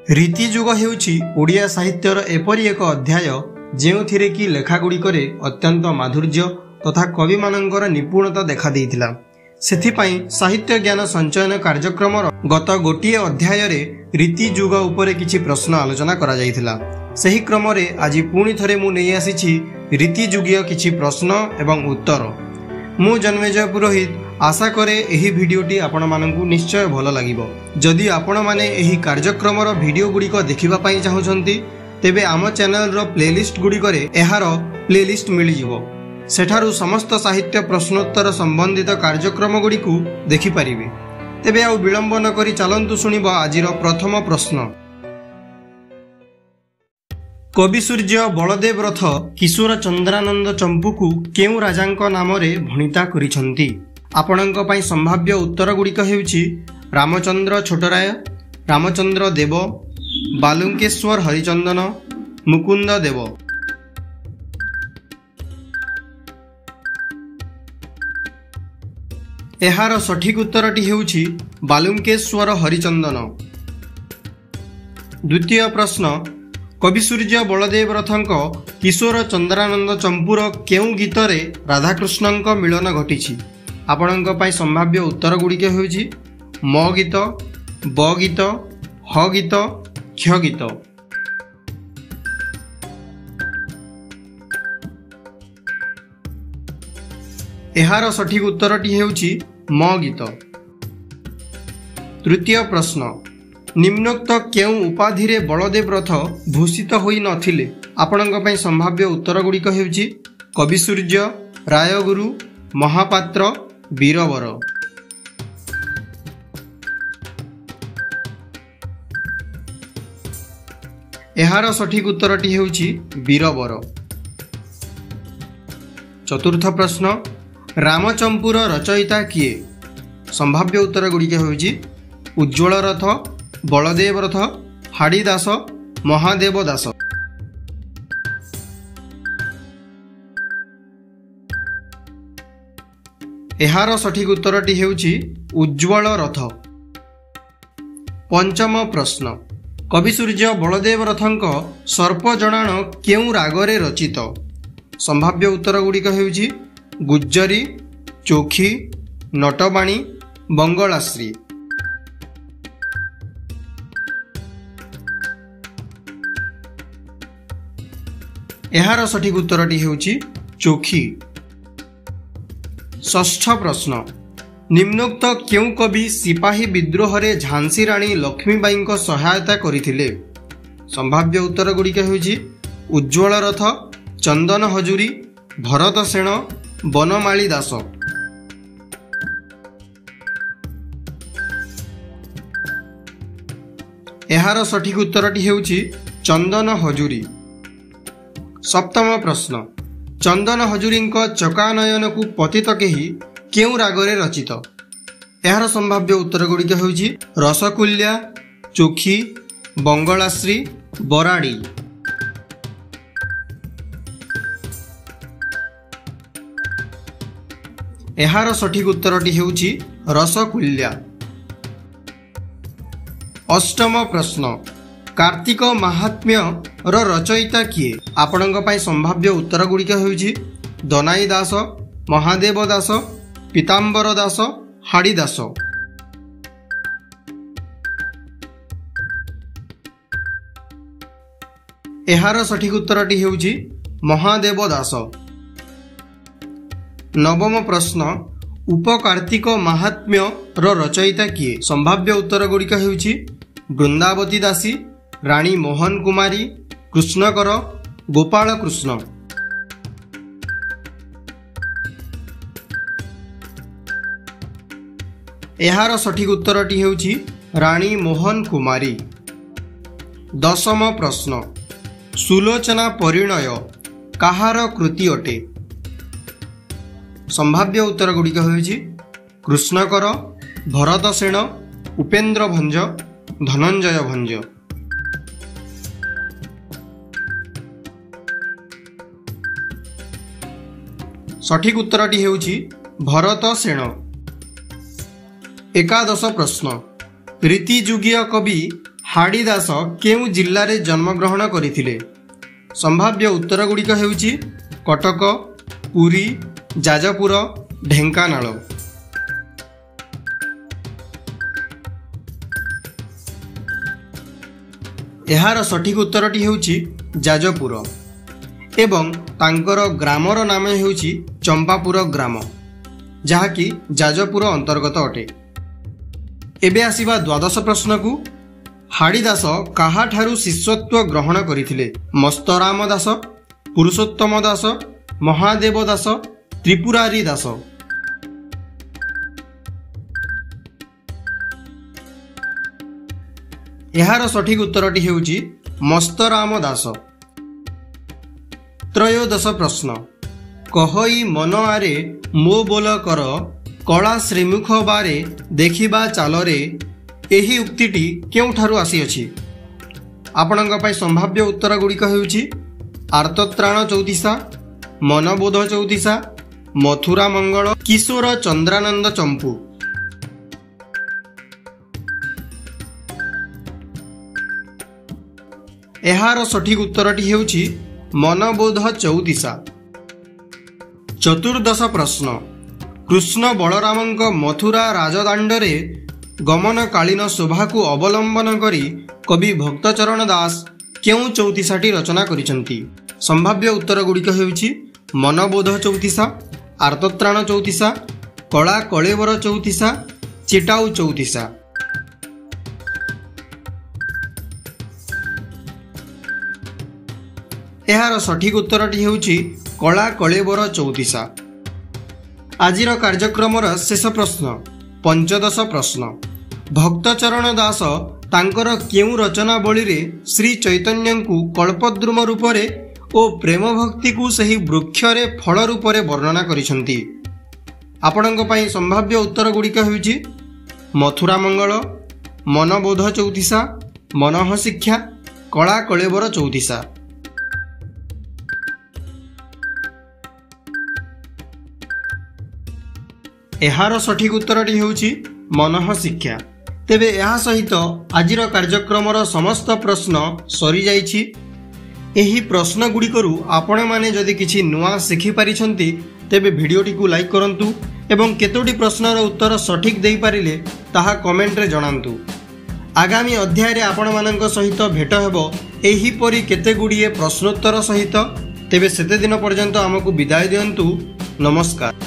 ରୀତିଯୁଗ ହେଉଛି ଓଡ଼ିଆ ସାହିତ୍ୟର ଏପରି ଏକ ଅଧ୍ୟାୟ, ଯେଉଁଥିରେ କି ଲେଖାଗୁଡ଼ିକରେ ଅତ୍ୟନ୍ତ ମାଧୁର୍ଯ୍ୟ ତଥା କବିମାନଙ୍କର ନିପୁଣତା ଦେଖାଦେଇଥିଲା। ସେଥିପାଇଁ ସାହିତ୍ୟ ଜ୍ଞାନ ସଞ୍ଚୟନ କାର୍ଯ୍ୟକ୍ରମର ଗତ ଗୋଟିଏ ଅଧ୍ୟାୟରେ ରୀତିଯୁଗ ଉପରେ କିଛି ପ୍ରଶ୍ନ ଆଲୋଚନା କରାଯାଇଥିଲା। ସେହି କ୍ରମରେ ଆଜି ପୁଣି ଥରେ ମୁଁ ନେଇ ଆସିଛି ରୀତିଯୁଗୀୟ କିଛି ପ୍ରଶ୍ନ ଏବଂ ଉତ୍ତର। ମୁଁ ଜନ୍ମେଜୟ ପୁରୋହିତ। ଆଶା କରେ ଏହି ଭିଡ଼ିଓଟି ଆପଣମାନଙ୍କୁ ନିଶ୍ଚୟ ଭଲ ଲାଗିବ। ଯଦି ଆପଣମାନେ ଏହି କାର୍ଯ୍ୟକ୍ରମର ଭିଡ଼ିଓ ଗୁଡ଼ିକ ଦେଖିବା ପାଇଁ ଚାହୁଁଛନ୍ତି, ତେବେ ଆମ ଚ୍ୟାନେଲର ପ୍ଲେଲିଷ୍ଟ ଗୁଡ଼ିକରେ ଏହାର ପ୍ଲେଲିଷ୍ଟ ମିଳିଯିବ। ସେଠାରୁ ସମସ୍ତ ସାହିତ୍ୟ ପ୍ରଶ୍ନୋତ୍ତର ସମ୍ବନ୍ଧିତ କାର୍ଯ୍ୟକ୍ରମ ଗୁଡ଼ିକୁ ଦେଖିପାରିବେ। ତେବେ ଆଉ ବିଳମ୍ବ ନକରି ଚାଲନ୍ତୁ ଶୁଣିବ ଆଜିର ପ୍ରଥମ ପ୍ରଶ୍ନ। କବିସୂର୍ଯ୍ୟ ବଳଦେବ ରଥ କିଶୋର ଚନ୍ଦ୍ରାନନ୍ଦ ଚମ୍ପୁକୁ କେଉଁ ରାଜାଙ୍କ ନାମରେ ଭଣିତା କରିଛନ୍ତି? ଆପଣଙ୍କ ପାଇଁ ସମ୍ଭାବ୍ୟ ଉତ୍ତର ଗୁଡ଼ିକ ହେଉଛି ରାମଚନ୍ଦ୍ର ଛୋଟରାୟ, ରାମଚନ୍ଦ୍ର ଦେବ, ବାଲୁଙ୍କେଶ୍ୱର ହରିଚନ୍ଦନ, ମୁକୁନ୍ଦ ଦେବ। ଏହାର ସଠିକ୍ ଉତ୍ତରଟି ହେଉଛି ବାଲୁଙ୍କେଶ୍ୱର ହରିଚନ୍ଦନ। ଦ୍ୱିତୀୟ ପ୍ରଶ୍ନ, କବିସୂର୍ଯ୍ୟ ବଳଦେବ ରଥଙ୍କ କିଶୋର ଚନ୍ଦ୍ରାନନ୍ଦ ଚମ୍ପୁର କେଉଁ ଗୀତରେ ରାଧାକୃଷ୍ଣଙ୍କ ମିଳନ ଘଟିଛି? ଆପଣଙ୍କ ପାଇଁ ସମ୍ଭାବ୍ୟ ଉତ୍ତର ଗୁଡ଼ିକ ହେଉଛି ମ ଗୀତ, ବ ଗୀତ, ହ ଗୀତ, କ୍ଷ ଗୀତ। ଏହାର ସଠିକ୍ ଉତ୍ତରଟି ହେଉଛି ମ ଗୀତ। ତୃତୀୟ ପ୍ରଶ୍ନ, ନିମ୍ନୋକ୍ତ କେଉଁ ଉପାଧିରେ ବଳଦେବ ରଥ ଭୂଷିତ ହୋଇ ନଥିଲେ? ଆପଣଙ୍କ ପାଇଁ ସମ୍ଭାବ୍ୟ ଉତ୍ତର ଗୁଡ଼ିକ ହେଉଛି କବିସୂର୍ଯ୍ୟ, ରାୟଗୁରୁ, ମହାପାତ୍ର, ବୀରବର। ଏହାର ସଠିକ୍ ଉତ୍ତରଟି ହେଉଛି ବୀରବର। ଚତୁର୍ଥ ପ୍ରଶ୍ନ, ରାମଚମ୍ପୁର ରଚୟିତା କିଏ? ସମ୍ଭାବ୍ୟ ଉତ୍ତର ଗୁଡ଼ିକ ହେଉଛି ଉଜ୍ଜ୍ୱଳ ରଥ, ବଳଦେବ ରଥ, ହାଡ଼ିଦାସ, ମହାଦେବ ଦାସ। ଏହାର ସଠିକ୍ ଉତ୍ତରଟି ହେଉଛି ଉଜ୍ଜ୍ୱଳ ରଥ। ପଞ୍ଚମ ପ୍ରଶ୍ନ, କବିସୂର୍ଯ୍ୟ ବଳଦେବ ରଥଙ୍କ ସର୍ପଜଣାଣ କେଉଁ ରାଗରେ ରଚିତ? ସମ୍ଭାବ୍ୟ ଉତ୍ତର ଗୁଡ଼ିକ ହେଉଛି ଗୁଜ୍ଜରୀ, ଚୋଖୀ, ନଟବାଣୀ, ବଙ୍ଗଳାଶ୍ରୀ। ଏହାର ସଠିକ୍ ଉତ୍ତରଟି ହେଉଛି ଚୋଖୀ। ଷଷ୍ଠ ପ୍ରଶ୍ନ, ନିମ୍ନୋକ୍ତ କେଉଁ କବି ସିପାହୀ ବିଦ୍ରୋହରେ ଝାନ୍ସୀ ରାଣୀ ଲକ୍ଷ୍ମୀବାଈଙ୍କ ସହାୟତା କରିଥିଲେ? ସମ୍ଭାବ୍ୟ ଉତ୍ତର ଗୁଡ଼ିକ ହେଉଛି ଉଜ୍ଜ୍ୱଳ ରଥ, ଚନ୍ଦନ ହଜୁରୀ, ଭରତ ସେଣ, ବନମାଳୀ ଦାସ। ଏହାର ସଠିକ୍ ଉତ୍ତରଟି ହେଉଛି ଚନ୍ଦନ ହଜୁରୀ। ସପ୍ତମ ପ୍ରଶ୍ନ, ଚନ୍ଦନ ହଜୁରୀଙ୍କ ଚକାନୟନକୁ ପତିତ କେହି କେଉଁ ରାଗରେ ରଚିତ? ଏହାର ସମ୍ଭାବ୍ୟ ଉତ୍ତର ଗୁଡ଼ିକ ହେଉଛି ରସକୁଲ୍ୟା, ଚୋଖୀ, ବଙ୍ଗଳାଶ୍ରୀ, ବରାଡ଼ି। ଏହାର ସଠିକ୍ ଉତ୍ତରଟି ହେଉଛି ରସକୁଲ୍ୟା। ଅଷ୍ଟମ ପ୍ରଶ୍ନ, କାର୍ତ୍ତିକ ମାହାତ୍ମ୍ୟର ରଚୟିତା କିଏ? ଆପଣଙ୍କ ପାଇଁ ସମ୍ଭାବ୍ୟ ଉତ୍ତର ଗୁଡ଼ିକ ହେଉଛି ଦନାଇ ଦାସ, ମହାଦେବ ଦାସ, ପୀତାମ୍ବର ଦାସ, ହାଡ଼ି ଦାସ। ଏହାର ସଠିକ୍ ଉତ୍ତରଟି ହେଉଛି ମହାଦେବ ଦାସ। ନବମ ପ୍ରଶ୍ନ, ଉପକାର୍ତ୍ତିକ ମାହାତ୍ମ୍ୟର ରଚୟିତା କିଏ? ସମ୍ଭାବ୍ୟ ଉତ୍ତର ଗୁଡ଼ିକ ହେଉଛି ବୃନ୍ଦାବତୀ ଦାସୀ, ରାଣୀ ମୋହନ କୁମାରୀ, କୃଷ୍ଣକର, ଗୋପାଳ କୃଷ୍ଣ। ଏହାର ସଠିକ୍ ଉତ୍ତରଟି ହେଉଛି ରାଣୀ ମୋହନ କୁମାରୀ। ଦଶମ ପ୍ରଶ୍ନ, ସୁଲୋଚନା ପରିଣୟ କାହାର କୃତି ଅଟେ? ସମ୍ଭାବ୍ୟ ଉତ୍ତର ଗୁଡ଼ିକ ହେଉଛି କୃଷ୍ଣକର, ଭରତ ସେଣ, ଉପେନ୍ଦ୍ର ଭଞ୍ଜ, ଧନଞ୍ଜୟ ଭଞ୍ଜ। ସଠିକ୍ ଉତ୍ତରଟି ହେଉଛି ଭରତ ସେଣ। ଏକାଦଶ ପ୍ରଶ୍ନ, ରୀତିଯୁଗୀୟ କବି ହାଡ଼ିଦାସ କେଉଁ ଜିଲ୍ଲାରେ ଜନ୍ମଗ୍ରହଣ କରିଥିଲେ? ସମ୍ଭାବ୍ୟ ଉତ୍ତରଗୁଡ଼ିକ ହେଉଛି କଟକ, ପୁରୀ, ଯାଜପୁର, ଢେଙ୍କାନାଳ। ଏହାର ସଠିକ୍ ଉତ୍ତରଟି ହେଉଛି ଯାଜପୁର ଏବଂ ତାଙ୍କର ଗ୍ରାମର ନାମ ହେଉଛି ଚମ୍ପାପୁର ଗ୍ରାମ, ଯାହାକି ଯାଜପୁର ଅନ୍ତର୍ଗତ ଅଟେ। ଏବେ ଆସିବା ଦ୍ୱାଦଶ ପ୍ରଶ୍ନକୁ। ହାଡ଼ିଦାସ କାହାଠାରୁ ଶିଷ୍ୟତ୍ୱ ଗ୍ରହଣ କରିଥିଲେ? ମସ୍ତରାମ ଦାସ, ପୁରୁଷୋତ୍ତମ ଦାସ, ମହାଦେବ ଦାସ, ତ୍ରିପୁରାରୀ ଦାସ। ଏହାର ସଠିକ୍ ଉତ୍ତରଟି ହେଉଛି ମସ୍ତରାମ ଦାସ। ତ୍ରୟୋଦଶ ପ୍ରଶ୍ନ, କହଇ ମନ ଆରେ ମୋ ବୋଲ କର କଳା ଶ୍ରୀମୁଖ ବାରେ ଦେଖିବା ଚାଲରେ, ଏହି ଉକ୍ତିଟି କେଉଁଠାରୁ ଆସିଅଛି? ଆପଣଙ୍କ ପାଇଁ ସମ୍ଭାବ୍ୟ ଉତ୍ତର ଗୁଡ଼ିକ ହେଉଛି ଆର୍ତ୍ତତ୍ରାଣ ଚଉତିଶା, ମନବୋଧ ଚଉତିଶା, ମଥୁରା ମଙ୍ଗଳ, କିଶୋର ଚନ୍ଦ୍ରାନନ୍ଦ ଚମ୍ପୁ। ଏହାର ସଠିକ୍ ଉତ୍ତରଟି ହେଉଛି ମନବୋଧ ଚଉତିଶା। ଚତୁର୍ଦ୍ଦଶ ପ୍ରଶ୍ନ, କୃଷ୍ଣ ବଳରାମଙ୍କ ମଥୁରା ରାଜଦାଣ୍ଡରେ ଗମନକାଳୀନ ଶୋଭାକୁ ଅବଲମ୍ବନ କରି କବି ଭକ୍ତଚରଣ ଦାସ କେଉଁ ଚଉତିଶାଟି ରଚନା କରିଛନ୍ତି? ସମ୍ଭାବ୍ୟ ଉତ୍ତରଗୁଡ଼ିକ ହେଉଛି ମନବୋଧ ଚଉତିଶା, ଆର୍ତ୍ତତ୍ରାଣ ଚଉତିଶା, କଳା କଳେବର ଚଉତିଶା, ଚିଟାଉ ଚଉତିଶା। ଏହାର ସଠିକ୍ ଉତ୍ତରଟି ହେଉଛି କଳା କଳେବର ଚଉତିଶା। ଆଜିର କାର୍ଯ୍ୟକ୍ରମର ଶେଷ ପ୍ରଶ୍ନ, ପଞ୍ଚଦଶ ପ୍ରଶ୍ନ, ଭକ୍ତଚରଣ ଦାସ ତାଙ୍କର କେଉଁ ରଚନାବଳୀରେ ଶ୍ରୀ ଚୈତନ୍ୟଙ୍କୁ କଳ୍ପଦ୍ରୁମ ରୂପରେ ଓ ପ୍ରେମ ଭକ୍ତିକୁ ସେହି ବୃକ୍ଷରେ ଫଳ ରୂପରେ ବର୍ଣ୍ଣନା କରିଛନ୍ତି? ଆପଣଙ୍କ ପାଇଁ ସମ୍ଭାବ୍ୟ ଉତ୍ତରଗୁଡ଼ିକ ହେଉଛି ମଥୁରା ମଙ୍ଗଳ, ମନବୋଧ ଚଉତିଶା, ମନଃ ଶିକ୍ଷା, କଳା କଳେବର ଚଉତିଶା। ଏହାର ସଠିକ୍ ଉତ୍ତରଟି ହେଉଛି ମନଃ ଶିକ୍ଷା। ତେବେ ଏହା ସହିତ ଆଜିର କାର୍ଯ୍ୟକ୍ରମର ସମସ୍ତ ପ୍ରଶ୍ନ ସରିଯାଇଛି। ଏହି ପ୍ରଶ୍ନଗୁଡ଼ିକରୁ ଆପଣମାନେ ଯଦି କିଛି ନୂଆ ଶିଖିପାରିଛନ୍ତି ତେବେ ଭିଡ଼ିଓଟିକୁ ଲାଇକ୍ କରନ୍ତୁ ଏବଂ କେତୋଟି ପ୍ରଶ୍ନର ଉତ୍ତର ସଠିକ୍ ଦେଇପାରିଲେ ତାହା କମେଣ୍ଟରେ ଜଣାନ୍ତୁ। ଆଗାମୀ ଅଧ୍ୟାୟରେ ଆପଣମାନଙ୍କ ସହିତ ଭେଟ ହେବ ଏହିପରି କେତେଗୁଡ଼ିଏ ପ୍ରଶ୍ନୋତ୍ତର ସହିତ। ତେବେ ସେତେଦିନ ପର୍ଯ୍ୟନ୍ତ ଆମକୁ ବିଦାୟ ଦିଅନ୍ତୁ। ନମସ୍କାର।